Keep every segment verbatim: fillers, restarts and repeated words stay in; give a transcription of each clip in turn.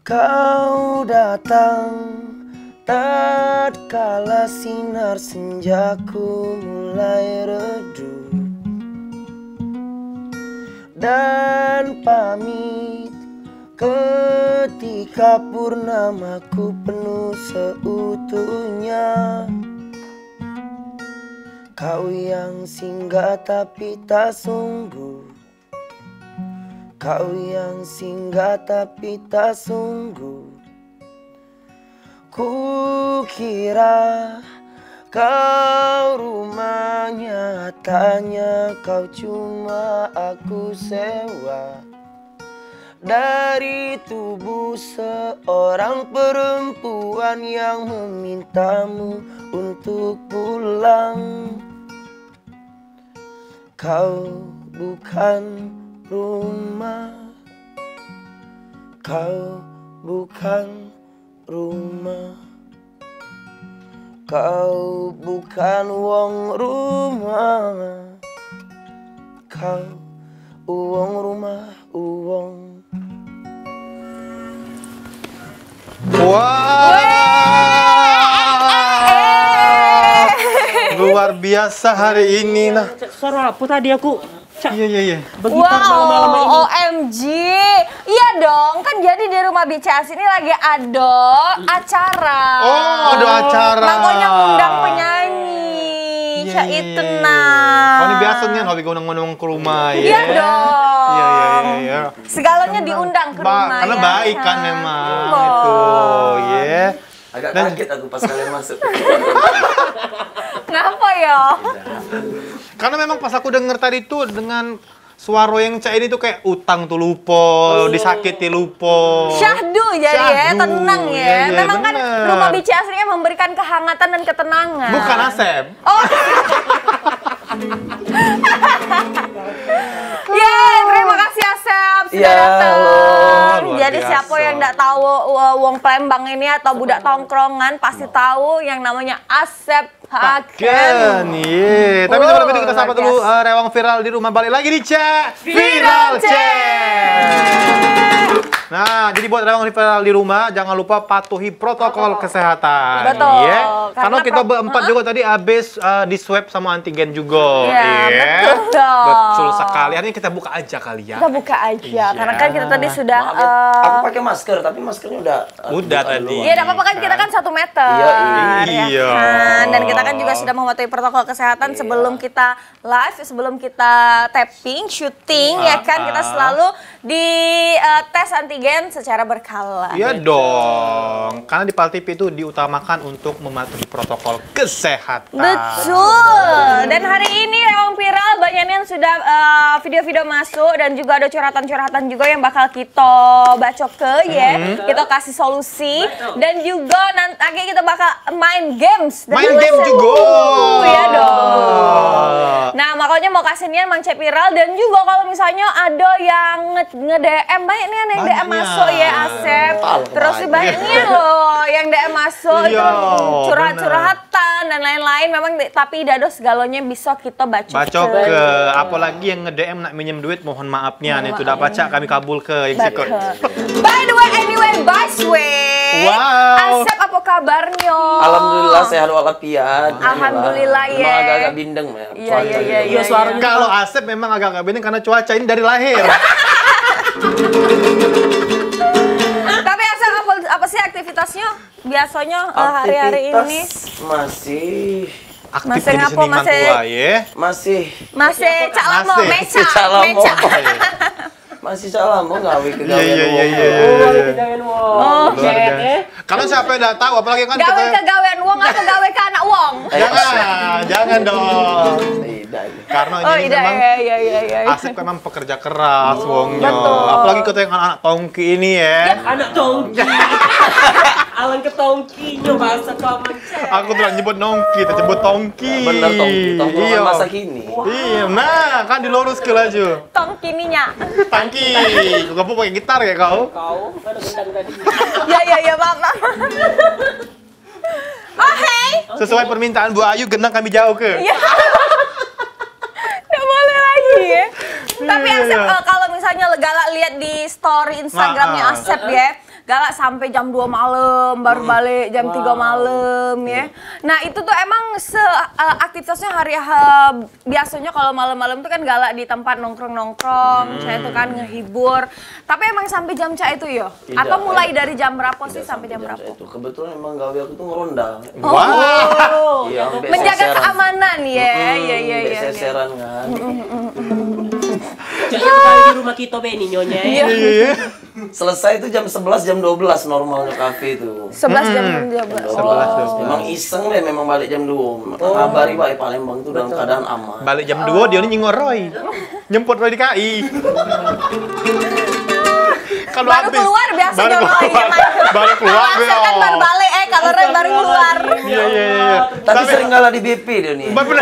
Kau datang tatkala sinar senjaku mulai redup dan pamit ketika purnamaku penuh seutuhnya. Kau yang singgah tapi tak sungguh. Kau yang singgah tapi tak sungguh. Kukira kau rumahnya, nyatanya kau cuma aku sewa dari tubuh seorang perempuan yang memintamu untuk pulang. Kau bukan rumah, kau bukan rumah, kau bukan wong rumah, kau wong rumah, wong. Wah, luar biasa hari ini nah. Suara apa tadi aku? Cak, iya, iya, iya. Begitar malam-malam ini. O M G. Iya dong, kan jadi di rumah B C S ini lagi ada acara. Oh, ada acara. Makanya ngundang penyanyi. Iya, cak iya, itu iya, iya. Nah. Kau ini biasa nih hobi ngundang-ngundang ke rumah ya. Iya dong. Iya, iya, iya, iya. Segalanya diundang ke rumah. Karena ya, baik kan memang gitu, ya. Agak kaget aku pas kalian masuk. Ngapa ya? Karena memang pas aku denger tadi tuh dengan suara yang cak ini tuh kayak utang tuh lupa, disakiti lupa. Syahdu jadi ya, tenang ya. Iya, iya, memang kan bener. Rumah B C S ini memberikan kehangatan dan ketenangan. Bukan Asep. Oh. Yeay, terima kasih Asep sudah datang. Jadi siapa yang ndak tahu, uh, wong Palembang ini atau budak tongkrongan pasti tahu yang namanya Asep Paken. Paken, iya. Tapi sebelum itu kita sapa dulu, eh, Rewang Viral di rumah balik lagi di Cek Viral Cek. Nah, jadi buat Rewang Viral di rumah, jangan lupa patuhi protokol kesehatan. Betul. Iya. Karena kita berempat juga tadi habis, eh, di swab sama antigen juga. Iya, betul. Betul sekali. Akhirnya kita buka aja kali ya. Kita buka aja, karena kan kita tadi sudah, aku pakai masker, tapi maskernya udah, udah tadi. Iya, enggak apa-apa kan, kita kan satu meter. Iya, iya. Dan kita kan juga sudah mematuhi protokol kesehatan sebelum kita live, sebelum kita tapping, syuting, ya kan, kita selalu di, eh, tes antigen secara berkala. Iya dong, karena di Pal T V itu diutamakan untuk mematuhi protokol kesehatan. Betul. Dan hari ini Rewang Viral banyak yang sudah, eh, video-video masuk dan juga ada curhatan-curhatan juga yang bakal kita bacoke ya. Kita kasih solusi dan juga nanti kita bakal main games. Main game juga. Iya dong. Nah, makanya mau kasih nian Mang Cek Viral dan juga kalau misalnya ada yang nge-, nge-D M, banyak nih yang D M masuk ya, Asep. Terus banyak nih loh yang D M masuk itu curhat-curhatan dan lain-lain. Memang tapi dak ada segalanya bisa kita bacoke. Bacoke, apalagi yang nge-D M nak minjem duit, mohon maaf nian, itu dak pacak kami kabulke yang sikut. By the way, anyway, by the way. Wow. Asep, apa kabarnya? Alhamdulillah sehat walafiat. Alhamdulillah, ya. Emang agak-agak bindeng ya. Iya, iya, iya, iya. Kalau Asep memang agak-agak bindeng karena cuaca ini dari lahir. Tapi Asep apa, apa sih aktivitasnya? Biasanya, eh, hari-hari ini? Aktivitas masih aktif jadi seniman tua, ya. Masih. Masih cak lamo, mecak, mecak. Masih cak lamo gawe kegawean wong. Iya, iya, iya. Oh, gawe kegawean wong. Kalau siapa yang ndak tahu, apalagi kan gawe kegawean wong atau gawe ke anak wong? Jangan, jangan dong. Tidak. Karena ini memang Asep kan memang pekerja keras wongnya. Betul. Apalagi kata yang anak-anak tongki ini ya. Anak tongki. Alangke tongkinyo bahasa kamu, Cek. Aku tuh nyebut nongki, tak nyebut tongki. Bener, tongki. Tongkrongan masa kini. Iya, nah kan dilurus ke laju. Tongki minyak. Tangki. Kau pakai gitar ya kau? Kau, kan gendang tadi. Ya, ya, ya, maaf, maaf. Oh, hey. Sesuai permintaan Bu Ayu, gendang kami jauh ke? Iya. Nggak boleh lagi ya. Tapi Asep, eh, kalau misalnya galak lihat di story Instagramnya Asep ya, Galak sampai jam dua malam, baru balik jam tiga malam, ya. Nah, itu tuh emang se eh, aktivitasnya hari ha, biasanya kalau malam-malam tuh kan galak di tempat nongkrong-nongkrong, misalnya tuh kan ngehibur. Tapi emang sampai jam cak itu, yo? Atau mulai dari jam berapa sih sampai jam berapa? Itu kebetulan emang gawe aku tuh ngeronda. Oh. Iya, sampai menjaga keamanan, ya. Iya, iya, iya. Seseran kan. Cak yang kali di rumah kita, Beni, nyonya. Iya, iya, iya. Selesai itu jam sebelas, jam dua belas normalnya kafe itu. Sebelas jam dua belas. Sebelas, dua belas. Memang iseng deh, memang balik jam dua. Ngabari bae Palembang tuh dalam keadaan aman. Balik jam dua, dia ni nyingok Roy. Nyemput Roy di K I. Kan baru habis. Keluar biasanya baru Roy, keluar. Baru keluar, kan baru balik, eh, kalau Roy baru keluar. Iya, iya, iya, iya. Tapi sering kalah di B P dia ni. Bener.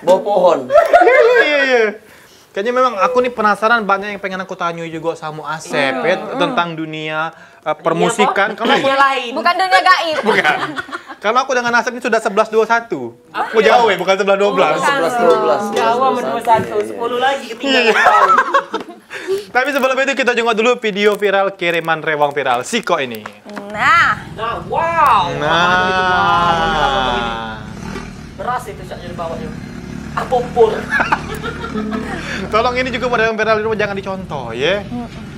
Bawa pohon. Iya, iya, iya, iya. Kayaknya memang aku nih penasaran, banyak yang pengen aku tanya juga sama Asep, ya, tentang dunia, eh, permusikan. Karena aku lain. Bukan dunia gaib. Bukan. Karena aku dengan Asep ini sudah sebelas dua satu. Aku jauh ya, bukan sebelas dua belas. Bukan. Sebelas dua belas. Jauh sama dua satu, sepuluh lagi ketinggalan. Iya, iya. Tapi sebelum itu kita jenguk dulu video viral kiriman Rewang Viral. Siko ini. Nah. Nah, wow. Nah. Beras itu cak jadi bawa yo. Apa pur? Tolong ini juga pada yang viral itu jangan dicontoh, ya.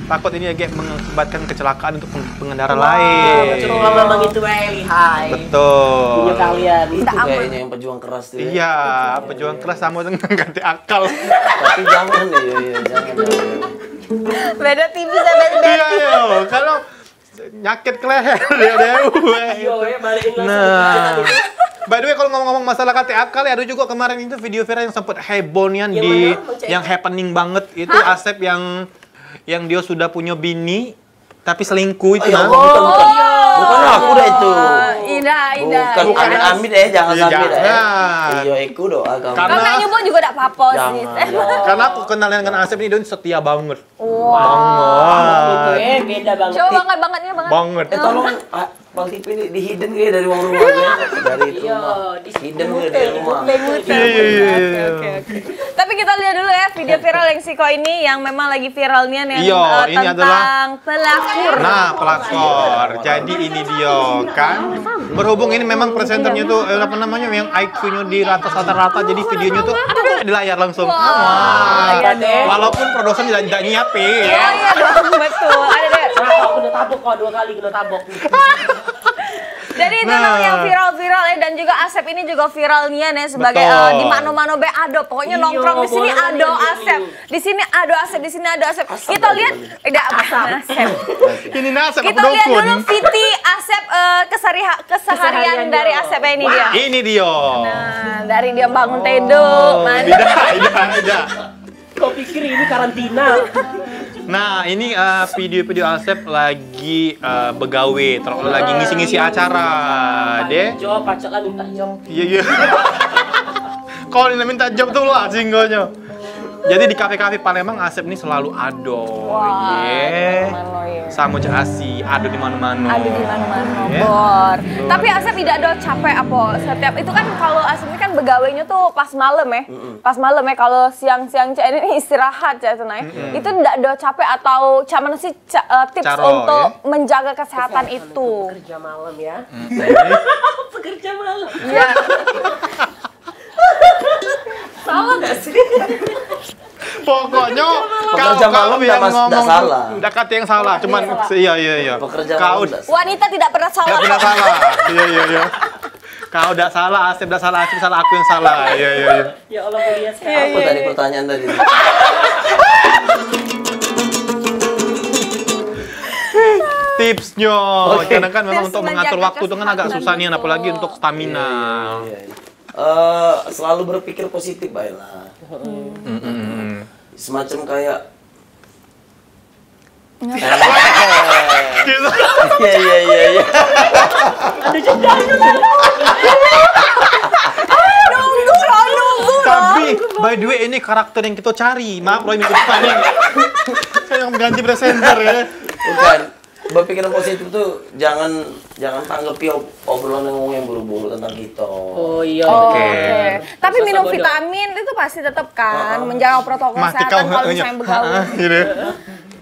Takut ini agak mengakibatkan kecelakaan untuk peng- pengendara lain. Wah, lama-lama gitu, eh, lihai. Betul. Punya kalian. Itu kayaknya yang pejuang keras tuh, ya. Iya, pejuang keras sama dengan ganti akal. Tapi jangan, iya, iya, jangan. Beda tipis ya, beda. Iya, iya. Kalau nyakit ke leher dia, dia. Iya, ya, balikin langsung. Nah. By the way, kalau ngomong-ngomong masalah kate akal, ya, ada juga kemarin itu video viral yang sempat heboh nian di, yang happening banget itu, Asep yang, yang dia sudah punya bini tapi selingkuh itu. Oh, ya Allah, bukan, bukan. Bukan aku dah itu. Indah, indah. Bukan, amit-amit, eh, jangan sampai dah, eh. Iya, aku doa kamu. Karena nyebut juga dak apa-apa sih. Karena aku kenal dengan Asep ini, dia setia banget. Wah. Itu, eh, beda banget. Coba banget, bangetnya banget. Banget. Eh, tolong, ah, Bang Tipi ini di hidden kayaknya dari uang rumah, ya. Dari rumah. Iya, di hidden kayaknya dari rumah. Iya, iya, iya, iya. Oke, oke, oke. Tapi kita lihat dulu ya video viral yang siko ini yang memang lagi viral nian yang, eh, tentang pelakor. Nah, pelakor. Jadi ini dia kan. Berhubung ini memang presenternya tuh, eh, apa namanya, yang I Q-nya di atas rata-rata, jadi videonya tuh ada di layar langsung. Wah, iya deh. Walaupun produser tidak, tidak nyiapin. Iya, iya dong, betul. Ada deh. Kenapa kena tabok kok dua kali kena tabok? Jadi itu loh yang viral-viral ya, dan juga Asep ini juga viral nian ya sebagai, eh, di mano-mano be ado. Pokoknya nongkrong di sini ado Asep. Di sini ado Asep, di sini ado Asep. Kita lihat, tidak, Asep. Ini Asep. Kita lihat dulu Viti Asep, eh, kesehari- keseharian dari Asep ini dia. Ini dia. Nah, dari dia bangun tedok, mandi. Tidak, tidak, tidak. Kau pikir ini karantina? Nah, ini, eh, video-video Asep lagi, eh, begawe, terus lagi ngisi-ngisi acara, deh. Job, pacak lah minta job. Iya, iya. Kau ini minta job tuh lah, singgonya. Jadi di kafe-kafe Palembang Asep ini selalu ado, ye. Sama cak Asi, ado di mano-mano. Ado di mano-mano, bor. Tapi Asep tidak ada capek apa? Setiap itu kan kalau Asep ini kan begawenya tuh pas malam ya. Pas malam ya, kalau siang-siang cak ini istirahat cak itu nah. Itu ndak ada capek atau cak mana sih ca- eh, tips untuk menjaga kesehatan itu? Pekerja malam ya. Pekerja malam. Iya. Salah gak sih? Pokoknya pekerja malam yang ngomong ndak kate yang salah, cuman iya, iya, iya. Pekerja malam ndak salah. Wanita tidak pernah salah. Ndak pernah salah. Iya, iya, iya. Kau dak salah, Asep dak salah, Asep salah, aku yang salah. Iya, iya, iya. Ya Allah, mulia sekali. Apa tadi pertanyaan tadi? Tipsnya, kadang kan memang untuk mengatur waktu itu kan agak susah nih, apalagi untuk stamina. Iya, iya, iya. Eh, selalu berpikir positif baiklah. Semacam kayak Iya, iya, iya, iya. Ada jeda, ada jeda. Nunggu loh, nunggu loh. Tapi by the way, ini karakter yang kita cari. Maaf loh, minggu depan nih. Saya yang ganti presenter ya. Bukan. Berpikiran positif tuh jangan jangan tanggapi ob- obrolan yang ngomong yang buruk-buruk tentang kita. Oh iya. Oke. Tapi minum vitamin itu pasti tetap kan, menjaga protokol kesehatan kalau misalnya begaul. Gitu.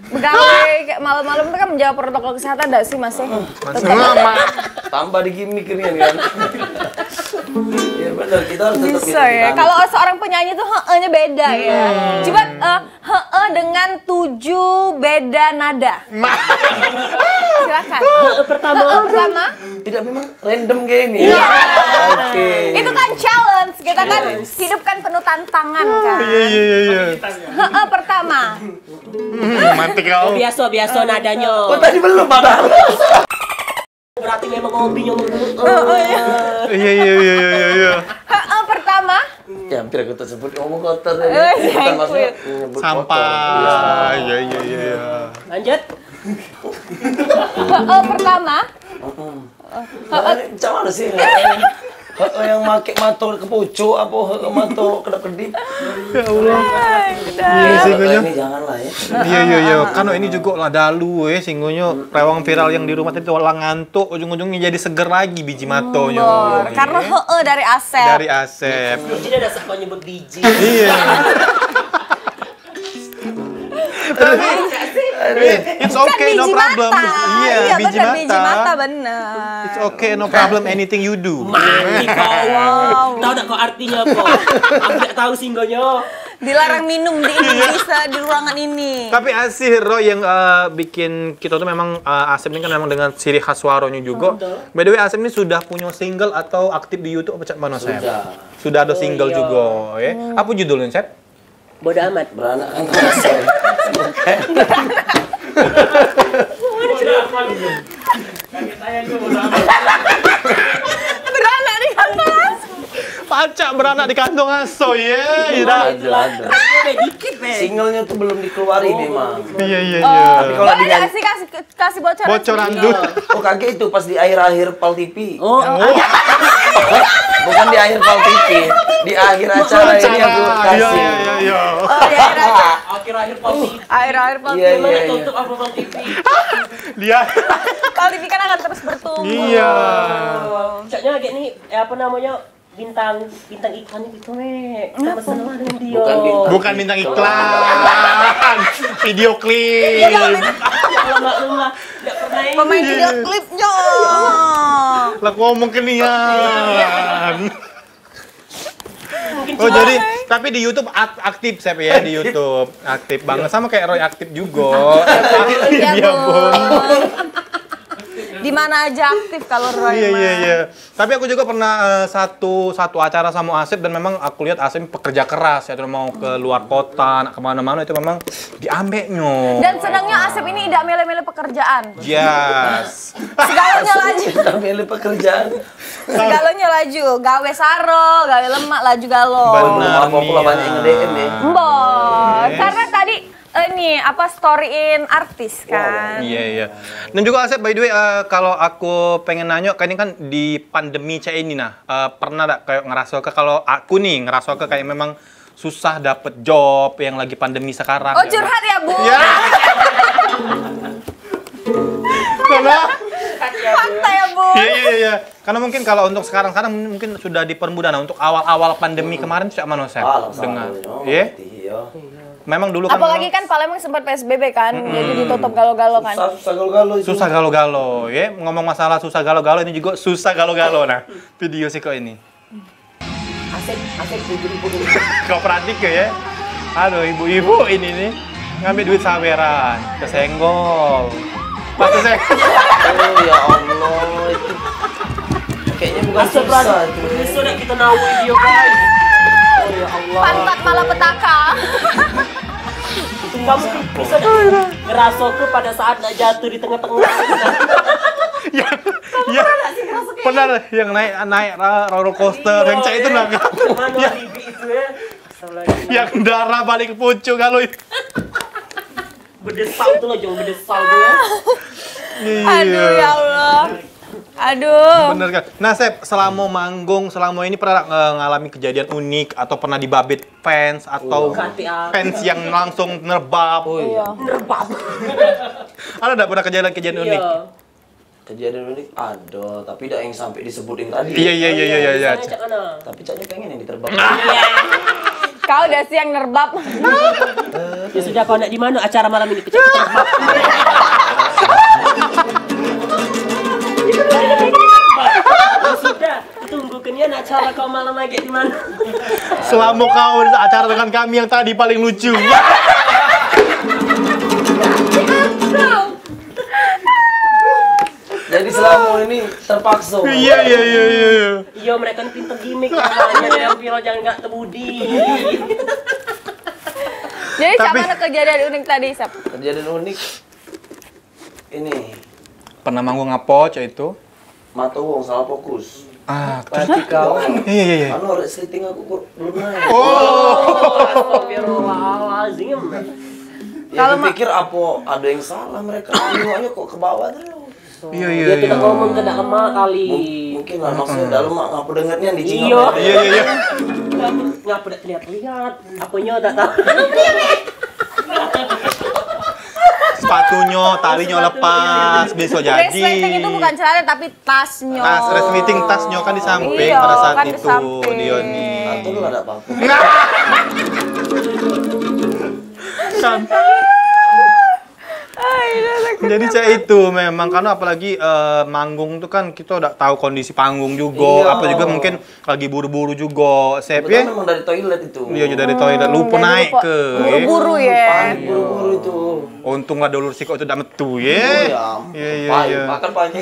Begawe kayak malam-malam itu kan menjaga protokol kesehatan, ndak sih, Mas, ya? Masih lama. Tambah di gimmick ini kan. Ya benar, kita harus tetap Bisa ya. Kalau seorang penyanyi tuh heeh-nya beda ya. Coba eh, heeh dengan tujuh beda nada. Silakan. Heeh pertama. Heeh pertama. Tidak, memang random kayak ini. Oke. Itu kan challenge, kita kan hidup kan penuh tantangan kan. Iya iya iya iya. Heeh pertama. Hmm, mati kau. Biasa biasa nadanya. Oh, tadi belum padahal. Berarti memang hobinya mau Oh, oh, iya. Iya iya iya iya iya. Heeh pertama. Ya hampir aku tersebut ngomong kotor tadi. Eh, iya, Bukan, maksudnya iya. nyebut Sampah. Iya iya iya iya. Lanjut. Heeh pertama. Kotor. Macam mana sih? Oh, yang make mato ke pucuk apa mato kedap kedip? Ya Allah. Ini janganlah ya. Iya iya iya. Kan ini juga lah dalu eh singgunyo rewang viral yang di rumah tadi tuh lah ngantuk ujung-ujungnya jadi seger lagi biji matonyo. Karena heeh dari Asep. Dari Asep. Jadi ada siapa nyebut biji. Iya. It's okay, no Biji problem. Mata. Iya, biji Bener, biji mata mata. Bener. It's okay, no problem. Anything you do. Mati kau. Tahu tak kau artinya apa? Aku tak tahu singgonya. Dilarang minum di ini bisa di ruangan ini. Tapi asih Ro yang eh, bikin kita tuh memang eh, Asep ini kan memang dengan ciri khas suaranya juga. By the way, Asep ini sudah punya single atau aktif di YouTube apa cak mana saya? Sudah. Sudah ada single juga, ya. Apa judulnya, Sep? Bodoh amat. Beranak kan kasar. Beranak di kantor. Pacak beranak di kandung aso, ya. Iya. Ada, ada. Rasanya dikit, Bang. Singlenya tuh belum dikeluarin memang. Iya, iya, Oh, iya. Kalau boleh dengan- nggak sih kasih kasih bocoran? Bocoran sedikit? dulu. Oh kaget itu pas di akhir-akhir Pal T V. Oh, Bukan di akhir Pal T V, di akhir acara ini aku Iya, kasih. iya, iya, iya. Oh, di akhir aja. akhir-akhir Pal T V. Akhir-akhir Pal T V. Iya, iya, iya. Tutup apa Pal T V? Dia. Pal T V kan akan terus bertumbuh. Iya. Caknya kayak nih, eh, apa namanya? Bintang bintang iklan gitu, Mek. Kita seneng dengan dia. Bukan bintang. Bukan bintang iklan. Video klip. Kalau maklum lah, enggak pernah ini. Pemain video klipnya. Lah aku ngomong ke nian. Oh jadi tapi di YouTube ak- aktif saya ya di YouTube aktif banget sama kayak Roy aktif juga. Iya, Iya, Bung. Di mana aja aktif kalau Roy Iya mah. Iya iya. Tapi aku juga pernah eh, satu satu acara sama Asep dan memang aku lihat Asep pekerja keras ya terus mau ke luar kota, nak kemana-mana itu memang diambeknya. Dan senangnya Asep ini tidak milih-milih pekerjaan. Yes. Segalanya laju. Kita milih pekerjaan. Segalanya laju. Gawe saro, gawe lemak laju galo. Benar. Apa pula banyak yang D M ya. Mbok, karena tadi eh, nih apa storyin artis kan. Iya iya. Dan juga Asep by the way eh, kalau aku pengen nanya kan ini kan di pandemi cak ini nah eh, pernah tak kayak ngerasa ke kalau aku nih ngerasa ke kayak memang susah dapet job yang lagi pandemi sekarang. Oh curhat ya bu. Ya. Karena Fakta ya bu. Iya iya iya. Karena mungkin kalau untuk sekarang-sekarang mungkin sudah dipermudah nah untuk awal-awal pandemi kemarin cak mana Sep Ah, dengar. sama, Iya. Iya. Memang dulu kan Apalagi kan Palembang sempat P S B B kan, jadi ditutup galo-galo kan. Susah, susah galo-galo itu. Susah galo-galo ya. Ngomong masalah susah galo-galo ini juga susah galo-galo nah. Video sih kok ini. Asik, asik, bujur, bujur. Kau perhatik ke ya? Aduh ibu-ibu ini nih ngambil duit saweran, kesenggol. Pas kesenggol. Oh ya Allah itu. Kayaknya bukan susah itu. Bisa dah kita nawi dia guys. Oh ya Allah. Pantat malah petaka. Kamu bisa dah ngerasa ke pada saat nak jatuh di tengah-tengah. Ya, ya. Pernah yang naik naik ra- roller coaster yang cak itu nah. Mana ribet itu ya. Astagfirullahaladzim. Yang darah balik ke pucuk kalau itu. Bedesal tuh loh, jong bedesal tuh ya. Aduh ya Allah. Aduh. Bener kan? Nah, Sep, selama manggung, selama ini pernah eh, ngalami kejadian unik atau pernah dibabit fans atau Ganti apa? Fans yang langsung nerbab. Iya. Nerbab. Ada ndak pernah kejadian-kejadian unik? Iya. Kejadian unik ada, tapi tidak yang sampai disebutin tadi. Iya iya iya iya iya. Misalnya cak mana? Tapi caknya pengen yang diterbang. Kau udah siang nerbab. Ya sudah, kau nak di mana acara malam ini? Kecil-kecil. Ya sudah, tunggu kenian acara kau malam lagi di mana? Selama kau acara dengan kami yang tadi paling lucu. Jadi selama ini terpaksa. Iya, iya, iya, iya, iya. Iya, mereka ni pinter gimmick, makanya yang viral jangan gak terbudi. Jadi, tapi siapa ada kejadian unik tadi, Sep? Kejadian unik ini. Pernah manggung apa, cak itu? Mata wong salah fokus. Ah, terus? Mati kau. Iya, iya, iya. Anu, resleting aku kok belum naik. Oh. Astagfirullahalazim. Ya, kalau pikir apa ada yang salah mereka. Nengoknya kok ke bawah terus. Iya, iya, iya. Dia tidak ngomong ke dak lemak kali. Mungkin lah, maksudnya dak lemak, ngapa dengarnya di Cina. Iya. Iya, iya, iya. Ngapa dak lihat-lihat? Apanya tak tahu. Sepatunya, talinya lepas, bisa jadi. Resleting itu bukan celana, tapi tasnya. Tas, resleting tasnya kan di samping. Iya, pada saat kan di itu samping. Dia ni. Atur lah, dak apa-apa. Kan. Jadi cak itu memang, karena apalagi, eh, manggung tu kan kita dak tahu kondisi panggung juga, iya, apa juga mungkin lagi buru-buru juga, Sep, ya? Memang dari toilet itu. Iya, dari toilet. Lupa naik ke, ya? Buru-buru, ya. Panik buru-buru itu. Untung lah dulur sikok itu dak metu, ya? Iya, iya, iya. Makan pagi.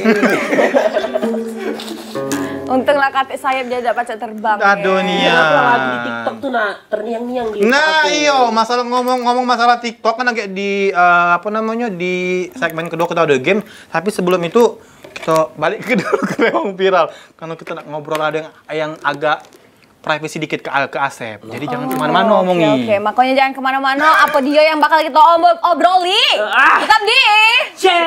Untung lah katik sayap jadi dak pacak terbang. Aduh, ya. Nia. Aku lagi di TikTok tu, nak, terniang-niang di. Nah, aku. Iyo, masalah ngomong-ngomong masalah TikTok kan, agak di, eh, apa namanya, di segmen kedua kita ada game. Tapi sebelum itu, kita balik ke dulu ke memang viral. Karena kita nak ngobrol ada yang, yang agak privacy dikit ke, ke Asep. Jadi jangan kemana-mana omongi. Oke, oke. Makanya jangan kemana-mana. Apa dia yang bakal kita obrol-, obroli? Ah. Tetap di Share.